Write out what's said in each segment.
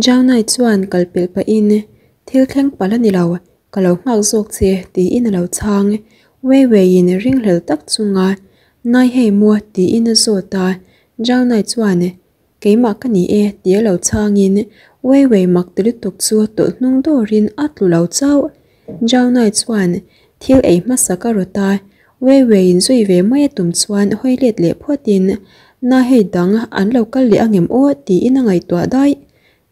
Zhao chuan kal pelh pahin, Thil thleng palh a ni lo, ka lo nghak zawk che, tiin a lo chhang. Wei Weiin ringhlel tak chunga, Nai hei maw? tiin a zawt a. Zhao chuan, Keimah ka ni e, tia lo chhangin Wei Wei mak ti lutuk chu tawlh hnung dawrin a tlu lo chauh. Zhao chuan thil ei hmasa ka rawt a, Wei Weiin zui ve mai a tum chuan hawi let leh phawtin, Na hei dang an lo kal leh angem aw tiin a ngaihtuah daih.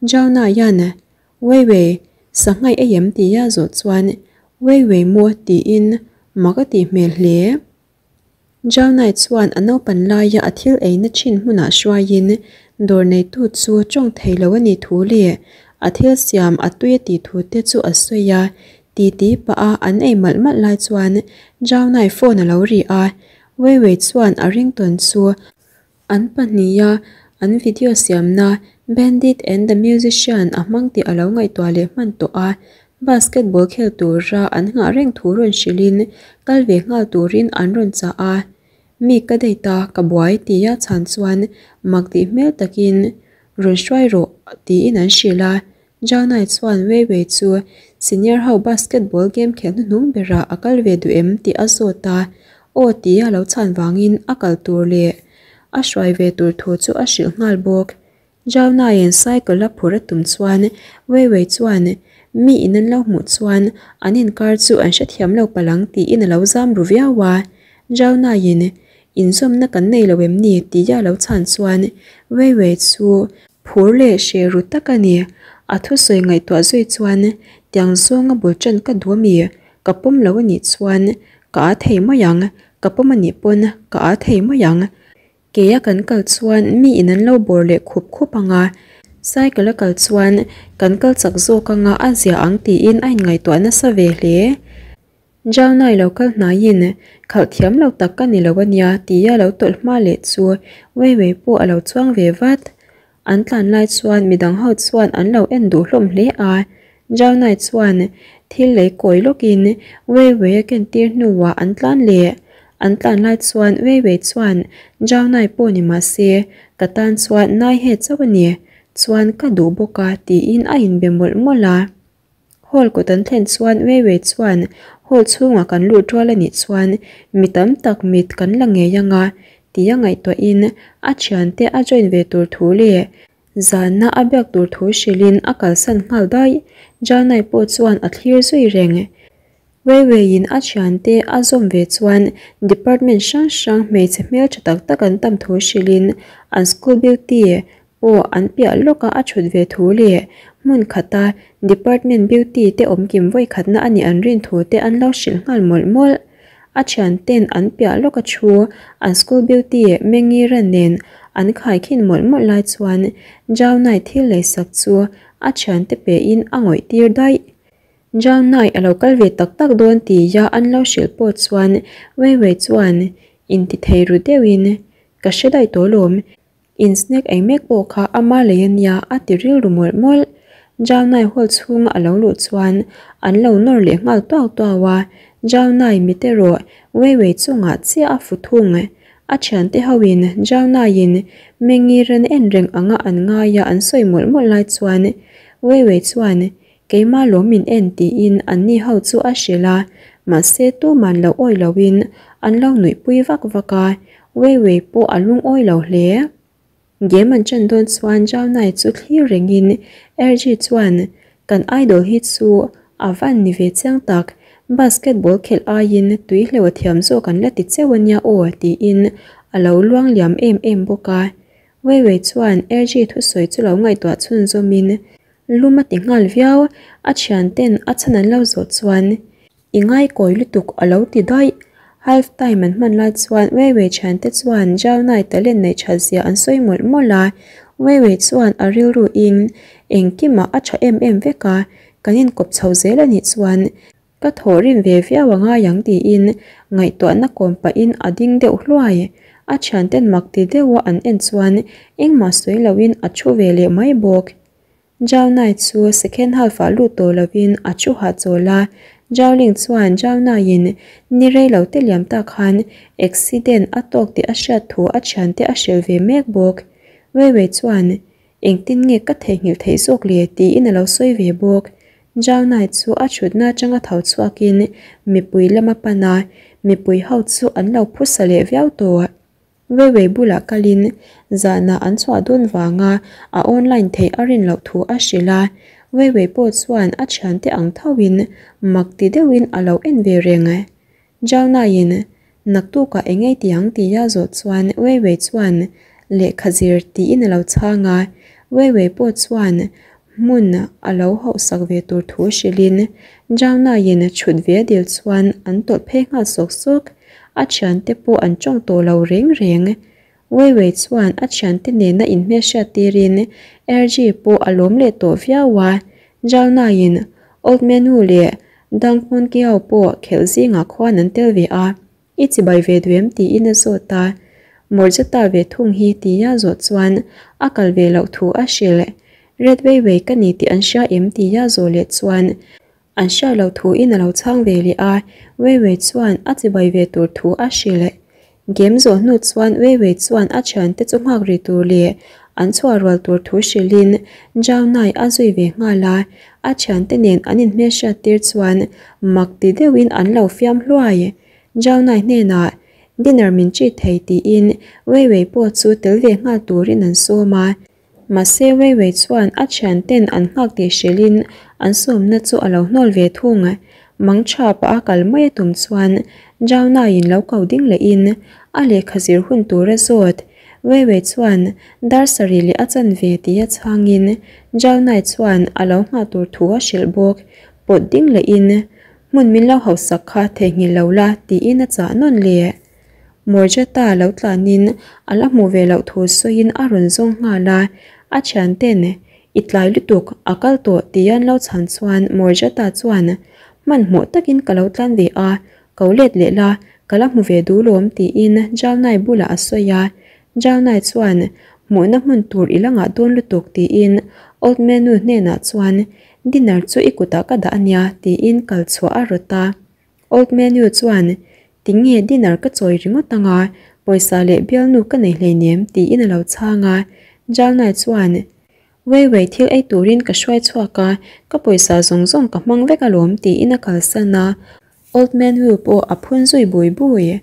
Zhao hian, Wei Wei, sangha i ei em tia zawh chuan Wei Wei maw tiin mak a tih hmel hle. Zhao chuan a naupan laia a thil eina thin hmunah hruaiin dawr neitu chu tawng thei lo a nih thu leh a thil siam a tui a tih thu te chu a sawi a. Titi pah a an ei malh malh lai chuan Zhao phone a lo ri a, Wei Wei chuan a ringtawn chu an pahniha an video siamna Bandit and the Musician a hmang tih a lo ngaihtuah leh hman tawh a. Basketball khel tura an nghah reng thu rawn hrilhin kal ve nghal turin an rawn chah a. Mi ka date a, ka buai tia chhan chuan mak tih hmel takin rawn hruai rawh tiin an hrilh a. Zhao chuan Wei Wei chu senior ho basketball game khelh hnuhnung berah a kal ve duh em tih a zawt a. Aw tia lo chhan vangin a kal tur leh a hruai ve tur thu chu a hrilh nghal bawk. Zhao Naiin cycle a phur a tum chuan Wei Wei chuan mi in an lo hmuh chuan an inkar chu an hrethiam lo palang tiin a lo zam ru viau a. Zhao Naiin inzawmna kan nei lo em ni tia lo chhan chuan Wei Wei chu phur leh hre ru tak a ni. A thusawi ngaihtuah zui chuan tiang zawnga bul tan ka duh ami ka pawm lo a nih chuan ka a thei mai ang, ka pawm a nih pawn ka a thei mai ang. Keia kan kal chuan mi in an lo bawr leh khup khup ang a, cycle a kal chuan kan kal chak zawk anga a zia ang tiin a inngaihtuah nasa ve hle. Zhao Nai lo kal hnaiin khalh thiam lo tak ka ni lo a nia tia lo tawlh hma leh chu Wei Wei pawh a lo chuang ve vat. An tlan lai chuan midang ho chuan an lo en duh hlawm hle a. Zhao Nai chuan thil lei kawi lawkin Wei Wei a kentir hnuah an tlan leh. An tlan lai chuan Wei Wei chuan Zhao Nai pawh ni mah se ka tan chuan Nai he chauh a ni, chuan ka duh bawk a tiin a inbe mawlh mawlh a. Hall kawt an thlen chuan Wei Wei chuan hall chhungah kan lut rual a nih chuan mi tam tak mit kan la ngei ang a tia ngaihtuahin a thiante a join ve tur thu leh zana a biak tur thu hrilhin a kalsan nghal daih. Janai pawh chuan a thlir zui reng. Wei Weiin a thiante a zawm ve chuan department hrang hrang hmeichhe hmel tha tak tak an tam thu hrilhin an school beauty pawh an piah lawka a thut ve thu leh hmun khata department beauty te awm kim vawi khatna a nih an rin thu te an lo hrilh nghal mawlh mawlh. A thianten an piah lawka thu an school beauty Mengira nen an khaikhin mawlh mawlh lai chuan Zhao Nai thil leisak chu a thiante pehin a ngawih tir daih. Zhao Nai a lo kal ve tak tak dawn tia an lo hrilh pawh chuan Wei Wei chuan intithei ru deuhin, Ka hre daih tawh lawm, In snack ei mek pawh kha ama lei a nia a ti rilru mawlh mawlh. Zhao Nai hall chhunga a lo luh chuan an lo nawr leh nghal tuau tuau a, Zhao Nai mit erawh Wei Wei chungah chiah a fu thung. A thiante hoin Zhao Naiin Mengiran en reng anga an ngaia an sawi mawlh mawlh lai chuan Wei Wei chuan Keimah lawm min en tiin anni ho chu a hrilh a, mahse tuman lo awi loin an lo nuihpui vak vak a, Wei Wei pawh a lungawi lo hle. Game an chan dawn chuan Zhao Nai chu thlir rengin Erji chuan kan idol hi chu a van ni ve chiang tak, basketball khelh aiin tui hleuh a thiam zawk an la ti cheu a nia aw tiin a lo luang liam em em bawk a. Wei Wei chuan Erji thusawi chu lo ngaihtuah chhunzawmin Lum a ti nghal viau, a thianten a chhan an lo zawh chuan i ngaikawi lutuk a lo ti daih. Half time an hman lai chuan Wei Wei thiante chuan Zhao Nai talent neih that zia an sawi mawlh mawlh a, Wei Wei chuan a rilru in engkimah a tha em em vek a, kan inkawp chho zel a nih chuan ka thawh rim ve viau a ngai ang tiin ngaihtuahna kawm pahin a ding deuh hluai. A thianten mak ti deuha an en chuan engmah sawi loin a thu ve leh mai bawk. Zhao Nai chu second half ah lut tawh lovin a thu hahchawl a, Zhao Ling chuan Zhao Naiin ni rei lo te liam tak khan accident a tawk tih a hriat thu a thiante a hrilh ve mek bawk. Wei Wei chuan. Engtin nge ka theihnghilh theih zawk le tiin a lo sawi ve bawk. Jaunai chu a thutna atanga tho chhuakin mipui lam a pan a, mipui ho chu an lo phusa leh viau tawh. Weiwei bulah kalin zanah an chhuah dawn vanga a online theih a rin loh thu a hrilh a, Weiwei pawh chuan a thiante ang thoin mak ti deuhin a lo en ve reng. Jaunaiin naktukah eng ei ti ang tia zawh chuan Weiwei chuan lehkha zir tiin a lo chhang a, Weiwei pawh chuan hmun a lo hauhsak ve tur thu hrilhin Jaunaiin chhut ve dil chuan an tawlh phei nghal sawk sawk. A thiante pawh an tawng tawh lo reng reng. Weiwei chuan a thiante nena inhmelhriat tirin Erji pawh a lawm leh tawh viau a. Jalnaiin Old Menu leh Dang Hmun Kiau pawh khelh zingah khuan an tel ve a, I chibai ve duh em tiin a zawt a. Morjata ve thung hi tia zawh chuan a kal ve loh thu a hrilh. Red Weiwei ka ni tih an hria em tia zawh leh chuan An hriat loh thuin a lo chhang ve leh a, Weiwei chuan a chibai ve tur thu a hrilh. Game zawh hnu chuan Weiwei chuan a thiante chu nghak ri tur leh an chhuah rual tur thu hrilhin Zhao Nai a zui ve nghal a, a thiante nen an inhmelhriat tir chuan mak ti deuhin an lo fiam hluai. Zhao Nai hnenah dinner min treat thei tiin Weiwei pawh chu tel ve nghal turin an sawm a. Mahse Weiwei chuan a thianten an nghak tih hrilhin an sawmna chu a lo hnawl ve thung. Mang tha pah a kal mai a tum chuan Jaunaiin lo ko ding lehin a lehkha zir hun tur a zawt. Weiwei chuan dar sarih leh a chan ve tia chhangin Jaunai chuan a lo nghah tur thu a hrilh bawk. Pawt ding lehin hmun min lo hausak kha theihnghilh lo la tiin a chah nawn leh. Morjata lo tlanin a la hmuh ve loh thu sawiin a rawn zawng nghal a, a thianten I tlai lutuk, a kal tawh tia an lo chhan chuan Morjata chuan Hmanhmawh takin ka lo tlan ve a, ko let leh la, ka la hmu ve duh lawm tiin Jalnai bulah a sawi a, Jalnai chuan Hmuhna hmun tur i la ngah dawn lutuk tiin Old Menu hnenah chuan Dinner chu i kutah ka dah ania tiin kal chhuah a rawt a. Old Menu chuan, Tinge dinner ka chawi ringawt anga, pawisa leh bialnu ka nei hleinem tiin a lo chhang a. Jalnai chuan, Weiwei thil ei turin ka hruai chhuak a, ka pawisa zawng zawng ka hmang vek alawm tiin a kalsan a. Old Menu pawh a phun zui bui bui.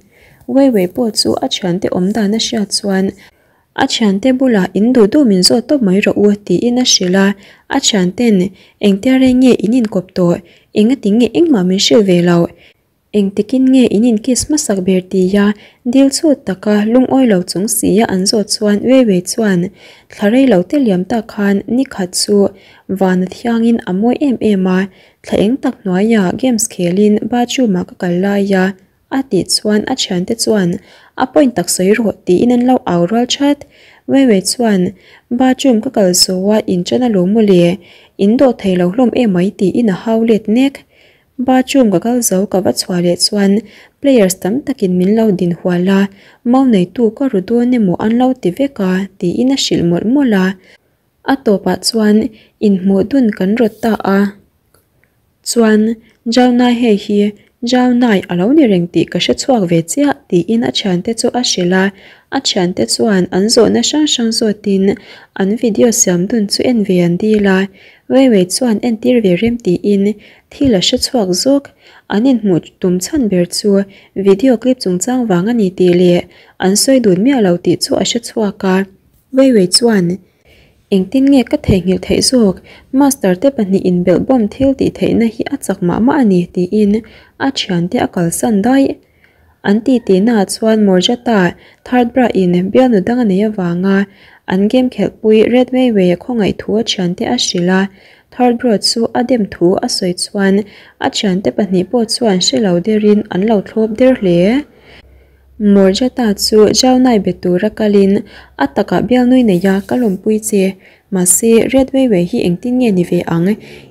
Weiwei pawh chu a thiante awm dan a hriat chuan, A thiante bulah in duh duh min zawt tawp mai rawh u tiin a hrilh a, a thianten engtia reng nge in inkawp tawh, engati nge engmah min hrilh ve loh, engtikin nge in inkiss hmasak ber tia dil chhut taka lungawi lo chung sia an zawt chuan Weiwei chuan thla rei lo te liam tak khan ni khat chu vana thiangin a mawi em em a, thla eng tak hnuaiah games khelin bathroom ah ka kal lai a, A tih chuan a thiante chuan a point tak sawi rawh tiin an lo au rual that. Weiwei chuan bathroom ka kal zo a in ṭan a lo maw le, in dawh thei lo hlawm emai tiin a hau let nek. Bathroom ka kal zo ka va chhuah leh chuan players tam takin min lo din hual a, mau neitu ka ru dawn emaw an lo ti vek a tiin a hrilh mawlh mawlh a. A tawpah chuan inhmuh dun kan rawt ta a. Chuan, Jaunai hei hi Jaunai a lo ni reng tih ka hre chhuak ve chiah tiin a thiante chu a hrilh a, a thiante chuan an zawhna hrang hrang zawtin an video siam dun chu en ve an dil a, Weiwei chuan entir ve rem tiin thil a hre chhuak zawk. An inhmuh tum chhan ber chu video clip chungchang vang a ni tih leh an sawi dun miah lo tih chu a hre chhuak a. Weiwei chuan Engtin nge ka theihnghilh theih zawk? Master te pahnih inbelh bawm thil tih theihna hi a chak mah mah a ni, tiin a thiante a kalsan daih. An titihnaah chuan Morjata third bra in bialnu dang a nei avanga an game khelhpui Red Weiwei a khawngaih thu a thiante a hrilh a, third bra chu a dem thu a sawi chuan a thiante pahnih pawh chuan hre lo derin an lo thlawp der hle. Morjata chu Jaunai be tura kalin a takah bialnui nei a, ka lawmpui che. Mahse, Red Weiwei hi engtin nge ni ve ang?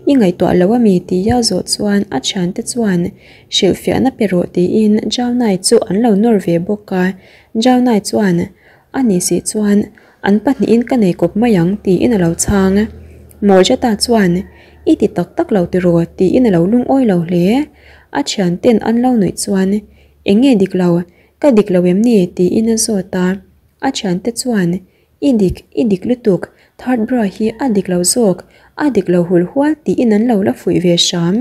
I ngaihtuah lo ami? tia zawh chuan a thiante chuan hrilhfiahna pe rawh tiin Jaunai chu an lo nawr ve bawk a. Jaunai chuan, A nih si chuan an pahnihin ka nei kawp mai ang tiin a lo chhang. Morjata chuan, I ti tak tak lo tiraw? tiin a lo lungawi lo hle. A thianten an lo nuih chuan, Eng nge dik lo? Ka dik lo em ni? tiin a zawt a. A thiante chuan, I dik, i dik lutuk. Third bra hi a dik lo zawk, a dik lo hul hual tiin an lo la fuih ve hram.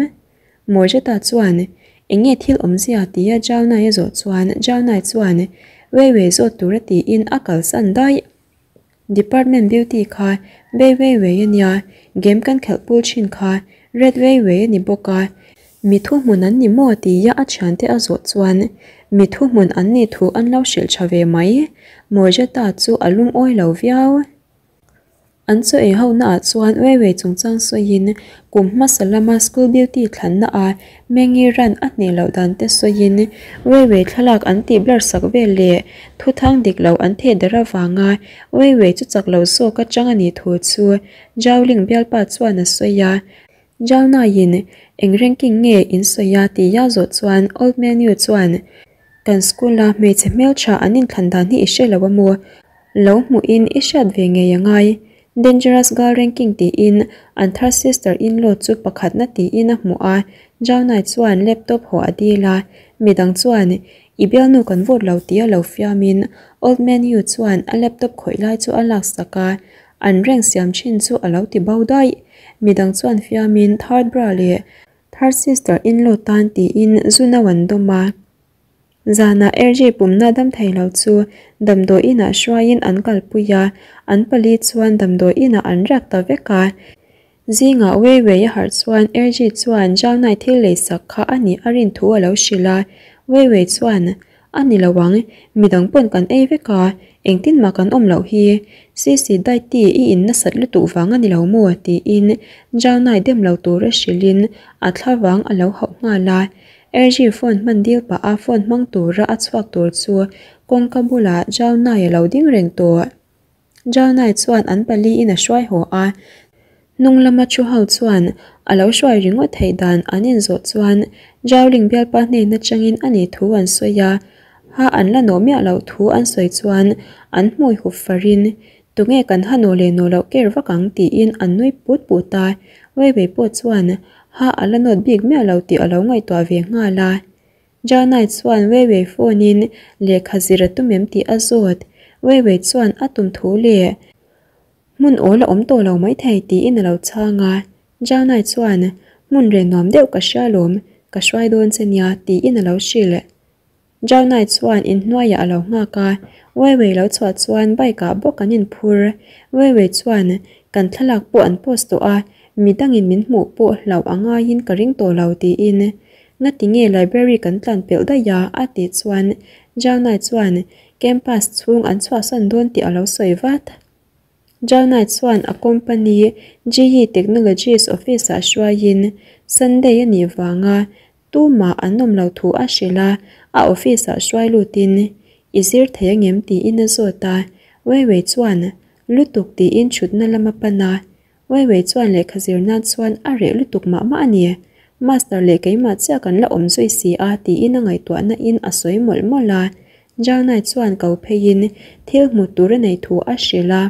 Morjeta chuan, Eng nge thil awmzia? tia Jalnai a zawh chuan Jalnai chuan, Wei wei zawt tura tiin a kalsan daih. Department beauty kha Bei Wei Wei a nia, game kan khelh pul thin kha Red Wei Wei a ni bawk a, mi thuhmun an ni maw tia a thiante a zawh chuan mi thuhmun an nih thu an lo hrilh tha ve mai. Morjeta chu a lungawi lo viau. An chaw ei ho naah chuan Wei Wei chungchang sawiin kum hmasa lama school beauty thlanna a Mengi ran a hneh loh dan te sawiin Wei Wei thlalak an tih blur sak vel leh thuthang dik lo an theh der avanga Wei Wei chu chak lo zawk atang a nih thu chu Zhao Ling bialpa chuan a sawi a. Zhao Naiin eng ranking nge in sawi a tia zawh chuan Old Man Yu chuan Kan school a hmeichhe hmeltha an inthlan dan hi i hre lo a maw? Lo hmuhin i hriat ve ngei a ngai. Dangerous Girl Ranking tiin an third sister in-law chu pakhatna tiin a hmuh a, Zhaonai chuan laptop haw a dil a, midang chuan i bialnu kan vote lo tia lo fiamin Old Man Yu chuan a laptop khawih lai chu a laksak a, an rank siam thin chu a lo ti bo daih. Midang chuan fiamin third bra leh third sister in-law tan tiin zu no an dawm a. Zanah RJ pumna dam thei lo chu damdawi inah hruaiin an kalpui a, an pali chuan damdawi inah an riak ta vek a. Zingah Wei Wei a harh chuan RJ chuan Zhaonai thil lei sak kha a nih a rin thu a lo hrilh a, Wei Wei chuan, A ni lo ang, midang pawn kan ei vek a, engtin mah kan awm loh hi. Sisi Daiti i in nasat lutuk vang a ni lo maw? tiin Zhaonai dem lo tura hrilhin a thlavang a lo hauh nghal a. Erji phone hman dil pah a phone hmang tura a chhuak tur chu kawngka bulah Zhaonai a lo ding reng tawh. Zhaonai chuan an pali in a hruai haw a, hnung lama thu ho chuan a lo hruai ringawt theih dan an inzawh chuan Zhaoling bialpa hnen atangin a nih thu an sawi a, ha an la nawh miah loh thu an sawi chuan an hmui hup farin Tunge kan ha nawh leh nawh loh ker vak ang tiin an nui put put a, Weiwei pawh chuan ha a la nawt bik miah lo tih a lo ngaihtuah ve nghal a. Janai chuan Weiwei phone in lehkha zir a tum em tih a zawt. Weiwei chuan a tum thu leh hmun awl a awm tawh lo maithei tiin a lo chhang a. Janai chuan hmun reh nuam deuh ka hria lawm, ka hruai dawn che nia tiin a lo hrilh. Zhaonai chuan inhnuaiah a lo nghak a, Weiwei lo chhuah chuan bike ah bawk an inphur. Weiwei chuan kan thlalak pawh an post tawh a, midangin min hmuh pawh hlauh a ngaiin ka ring tawh lo tiin Ngati nge library kan tlan pelh daih a? a tih chuan Zhaonai chuan campus chhung an chhuahsan dawn tih a lo sawi vat. Zhaonai chuan a company GE Technologies office ah hruaiin Sunday a nih vanga Tumah an awm lo thu a hrilh a, a office ah hruai lutin, I zir thei angem? tiin a zawt a. Weiwei chuan, Lutuk tiin thutna lam a pan a. Weiwei chuan lehkha zir nan chuan a reh lutuk mah mah a ni. Master leh keimah chiah kan la awm zui si a tiin a ngaihtuahna in a sawi mawlh mawlh a. Jalnai chuan ko pheiin thil hmu tur a nei thu a hrilh a.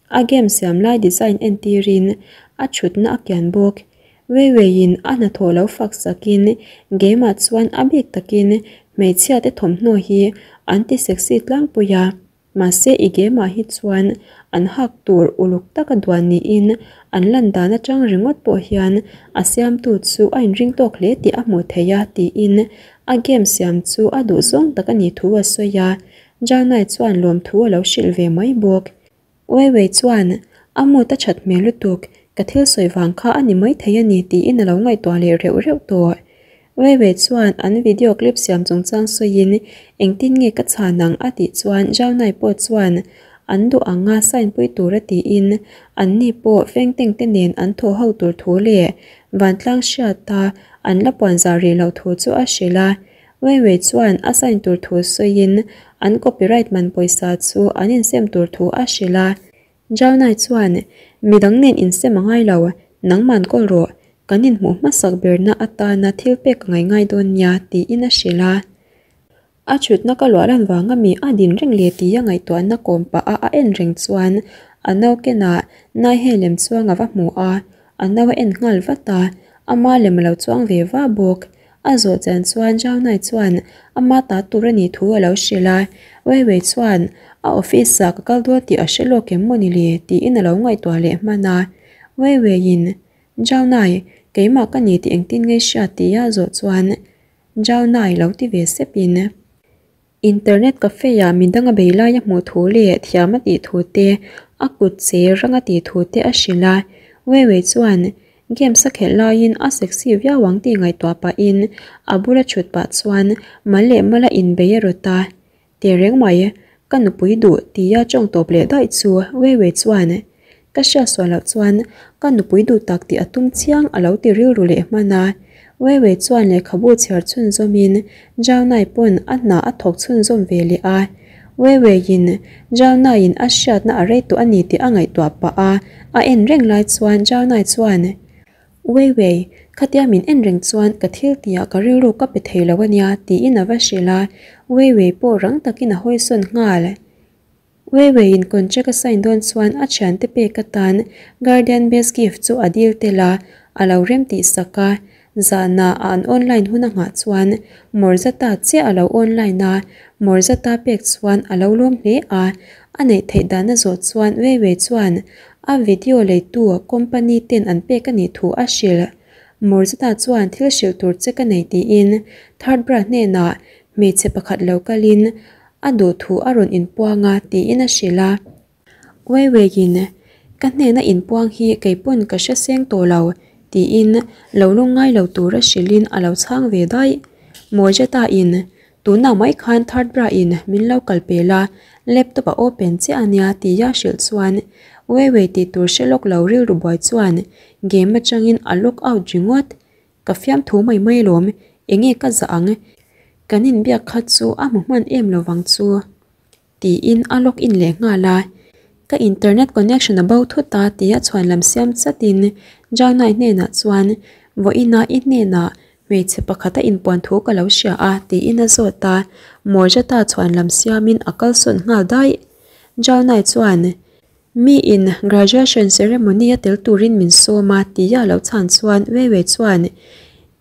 A game siam lai design entirin a thutna a kian bawk. Weiwei-in a hnathawh lo fak sakin game ah chuan a bik takin hmeichhia te thawmhnaw hi an ti sexy tlangpui a, mahse i game ah hi chuan an hak tur uluk taka duan niin an lan dan atang ringawt pawh hian a siamtu chu a inring tawk hle tih a hmuh theih a tiin a game siam chu a duh zawng tak a nih thu a sawi a. Janai chuan lawmthu a lo hrilh ve mai bawk. Weiwei chuan, A mood a that hmel lutuk, ka thil sawi vang kha a ni maithei a ni tiin a lo ngaihtuah leh reuh reuh tawh. Weiwei chuan an video clip siam chungchang sawiin engtin nge ka chhan ang a tih chuan Janai pawh chuan an duh anga sign pui tur a tiin anni pawh Fengteng te nen an thawh ho tur thu leh vantlang hriata an la puanzar rih loh thu chu a hrilh a. Weiwei chuan a sign tur thu sawiin an copyright man pawisa chu an insem tur thu a hrilh a. Zhaonai chuan, Midang nen insem a ngai lo, nangman kawl rawh, kan inhmuh hmasak berna atana thil pek ka ngai ngai dawn nia, tiin a hrilh a. A thutna ka luah lan vanga mi a din reng leh tia ngaihtuahna kawm pah a a en reng chuan a naukenah Naihe lem chuang a va hmu a, a nau a en nghal vat a, ama lem a lo chuang ve va bawk. A zawh chian chuan Zhao Nai chuan ama ta tur a nih thu a lo hrilh a, Wei Wei chuan a office ah ka kal dawn tih a hre lawk em maw ni le tiin a lo ngaihtuah leh hman a. Wei Weiin Zhao Nai, keimah ka ni tih engtin nge hria tia a zawh chuan Zhao Nai lo ti ve sep in Internet cafe ah midang a bei lai a hmuh thu leh thiam a tih thu te, a kut che rang a tih thu te a hrilh a. Wei Wei chuan games a khelh laiin a sexy viau ang tih ngaihtuah pahin a bula thut pah chuan mal leh mal a inbei a rawt a. Tehreng mai, ka nupui duh tia tawng tawp leh daih chu Wei Wei chuan ka hriat sual loh chuan ka nupui duh tak tih a tum chiang a lo ti rilru leh hman a. Wei Wei chuan lehkhabu chhiar chhunzawmin Zhao Nai pawn a hna a thawk chhunzawm ve leh a. Wei Weiin Zhao Naiin a hriatna a rei tawh a ni tih a ngaihtuah pah a, a en reng lai chuan Zhao Nai chuan Wei Wei, khatia min en reng chuan ka thil tihah ka rilru ka pe thei lo a nia tiin a va hrilh a, Wei Wei pawh rang takin a hawisawn nghal. Wei Weiin contract a sign dawn chuan a thiante pek atan Guardian Best Gift chu a dil tel a, a lo rem tih sak a. Zahna a an online hun a nghah chuan Morzata chiah a lo online a, Morzata pek chuan a lo lawm hle a. A neih theih dan a zawh chuan Wei Wei chuan a video leitu company ten an pek a nih thu a hrilh. Morzata chuan thil hrilh tur che ka nei tiin Third Bra hnenah hmeichhe pakhat lo kalin A duh thu a rawn inpuang a tiin a hrilh a. Wei Weiin, Ka hnena inpuang hi kei pawn ka hre seng tawh lo tiin lo lungngai lo tura hrilhin a lo chhang ve daih. Mawjata-in, Tunah mai khan third bra in min lo kal pel a, laptop a open chiah a nia tia hrilh chuan Wei Wei tih tur hre lawk lo rilru buai chuan game atangin a log out ringawt. Ka fiamthu mai mai alawm, enge ka zah ang? Kan inbiak kha chu a hmu hman em lo vang chu tiin a log in leh nghal a. Ka internet connection a bo thut a tia chhuan lam siam chatin Janai hnenah chuan vawiina i hnenah hmeichhe pakhat a inpuan thu ka lo hria a tiin a zawt a, Morjata chhuan lam siamin a kalsawn nghal daih. Janai chuan Mi in graduation ceremony a tel turin min sawm a tia lo chhan chuan Wei Wei chuan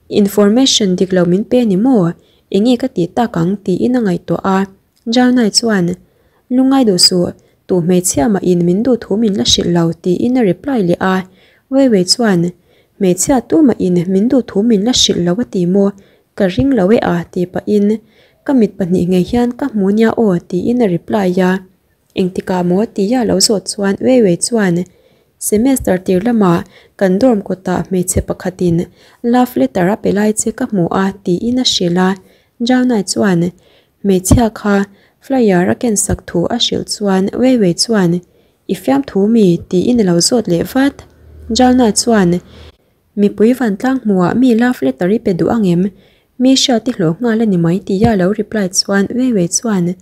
information dik lo min pe ni maw? Enge ka tih tak ang tiin a ngaihtuah a. Zhao Nai chuan Lungngai duh suh, tu hmeichhia mah in min duh thu min la hrilh lo tiin a reply leh a. Wei Wei chuan Hmeichhia tu mah in min duh thu min la hrilh lo a ti maw? Ka ring lo e a ti pahin ka mit pahnih ngei hian ka hmu nia aw tiin a reply a. Engtikah maw tia lo zawh chuan Wei Wei chuan semester tir lamah kan dorm kawtah hmeichhe pakhatin love letter a pe lai che ka hmu a tiin a hrilh a. Zhao Nai chuan hmeichhia kha flyer a ken sak thu a hrilh chuan Wei Wei chuan I fiamthu mi tiin a lo zawt leh vat. Zhao Nai chuan Mipui vantlang hmuhah mi love letter i pe duh angem? Mi hriat i hlawh nghal a ni mai tia lo reply chuan Wei Wei chuan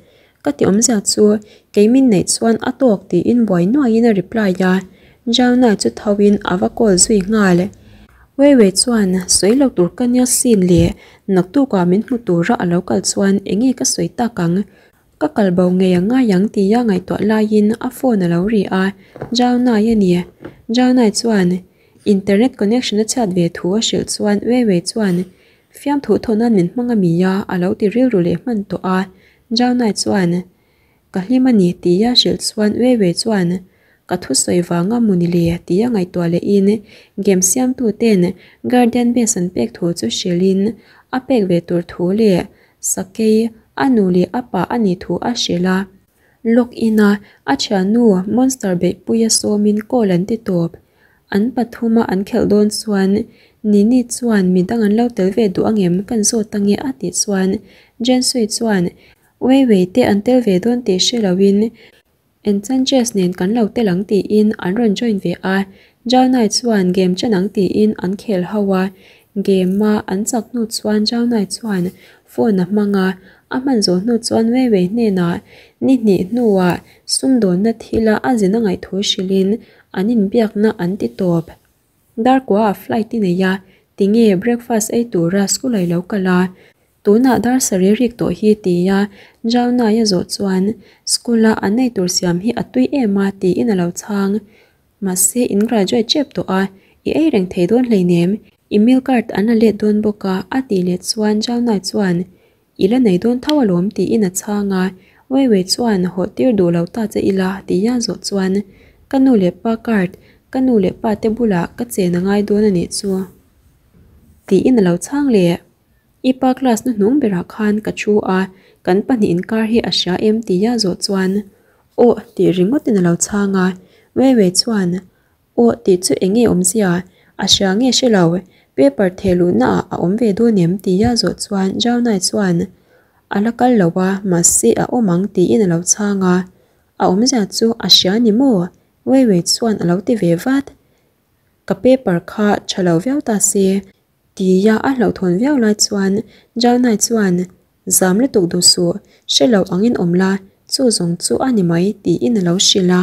Ka ti awmzia chu kei min neih chuan a tawk tiin buai nuaiin a reply a, Zhao Nai chu tho in a va call zui nghal. Wei Wei chuan sawi lo tur ka nia sin le, naktukah min hmu tura a lo kal chuan enge ka sawi tak ang? Ka kal bo ngei a ngai ang tia ngaihtuah laiin a phone a lo ri a, Zhao Nai a ni. Zhao Nai chuan Internet connection a chhiat ve thu a hrilh chuan Wei Wei chuan fiamthu thaw nan min hmang a mi a, a lo ti rilru leh hman tawh a. Zhao Nai chuan Ka hlim a ni tia hrilh chuan Wei Wei chuan Ka thusawi vanga muni le tia ngaihtuah lehin game siamtu ten Guardian Base an pek thu chu hrilhin a pek ve tur thu leh Sakei a nu leh a pa a nih thu a hrilh a. Log in a a thiannu Monster beihpuia sawmin call an ti tawp. An pathuma an khelh dawn chuan Nini chuan midang an lo tel ve duh angem kan zawt ange a tih chuan Jensui chuan Wei Wei te an tel ve dawn tih hre loin Enchantress nen kan lo tel ang tiin an rawn join ve a, Zhao Nai chuan game chen ang tiin an khel ho a, game a an chak hnu chuan Zhao Nai chuan phone a hmang a, a hman zawh hnu chuan Wei Wei hnenah ni hnih hnuah sumdawnna thila a zin a ngaihthu hrilhin an inbiakna an ti tawp. Darkua a flight i nei a, tinge breakfast ei tura school a i lo kal a, Tunah dar sarih rik tawh hi tia Zhao Nai a zawh chuan school a an ei tur siam hi a tui em a tiin a lo chhang. Mahse in graduate tep tawh a, i ei reng thei dawn hleinem. I meal card an la let dawn bawk a a tih leh chuan Zau Nai chuan I la nei dawn tho alawm tiin a chhang a, Weiwei chuan haw tir duh lo ta che ila tia zawh chuan ka nu leh pa card ka nu leh pa te bulah ka chen a ngai dawn a nih chu tiin a lo chhang leh. I pa class hnuhnung berah khan ka thu a, kan pahnih inkar hi a hria em tia zawh chuan aw tih ringawtin a lo chhang a, Weiwei chuan Aw tih chu eng nge awmzia? A hria nge hre lo, paper theh luhna ah a awm ve dawn em? tia zawh chuan Jaunai chuan a la kal lo a, mahse a awm ang tiin a lo chhang a. A awmzia chu a hria ni maw? Weiwei chuan a lo ti ve vat. Ka paper kha tha lo viau ta se. Tia a hlauhthawn viau lai chuan Jaunai chuan Zam lutuk duh suh, hre lo angin awm la, chu zawng chu a ni mai tiin a lo hrilh a.